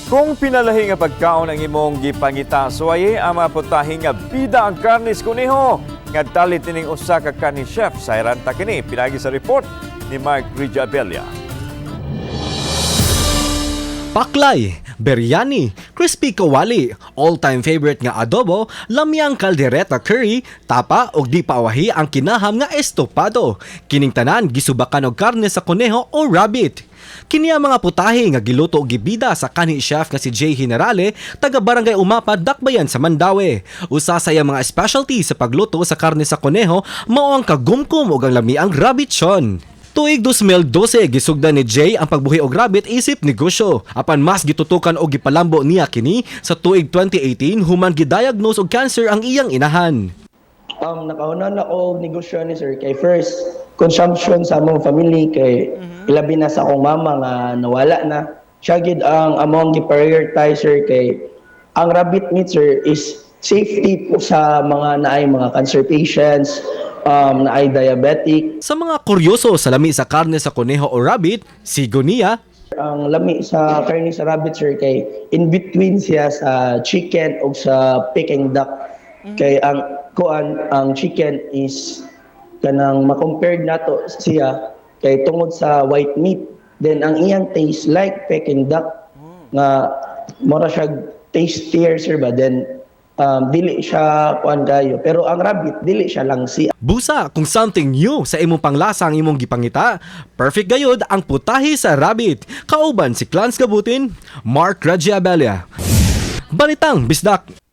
Kung pinalahi nga pagkaon ang imong gipangita, suwaye ang mga putahe nga bida ang karnis kuneho. Nga talit ining usa ka kanhi chef sa ta kini pinagi sa report ni Mark Rijabella. Paklay, biryani, crispy kawali, all-time favorite nga adobo, lamyang kaldereta curry, tapa ug di pawahi ang kinaham nga estopado. Kining tanan gisubakan og karne sa kuneho o rabbit. Kini ang mga putahe nga giluto og gibida sa kanhi chef nga si Jay Generale, taga Barangay Umapa, Dakbayan sa Mandaue. Usa sa iyang mga specialty sa pagluto sa karne sa kuneho mao ang kagumkum ug ang lamiang rabbitchon. Tuig 2012, gisugdan ni Jay ang pagbuhi og rabbit isip negosyo. Apan mas gitutukan og gipalambo niya kini sa tuig 2018 human gidiagnose og cancer ang iyang inahan. Nakahuna na ko og negosyo ni sir kay first consumption sa among family, kay ilabi na sa akong mama nga nawala na. Siya gid ang among gi-prioritize, sir, kay ang rabbit meat, sir, is safety po sa mga naay mga cancer patients, naay diabetic. Sa mga kuryoso sa lami sa karne sa kuneho o rabbit, sigo niya, Ang lami sa karne sa rabbit, sir, kay in between siya sa chicken o sa Peking duck. Kay ang kuan, ang chicken is kanang ma-compared nato siya kay tungod sa white meat. Then ang iyang taste like Peking duck nga mora siya tastier, sir, ba. Then dili siya kuan kayo, pero ang rabbit dili siya langsi. Busa kung something new sa imong panglasa ang imong gipangita, perfect gayod ang putahe sa rabbit. Kauban si Clans Gabutin, Mark Ragiabella. Balitang Bisdak.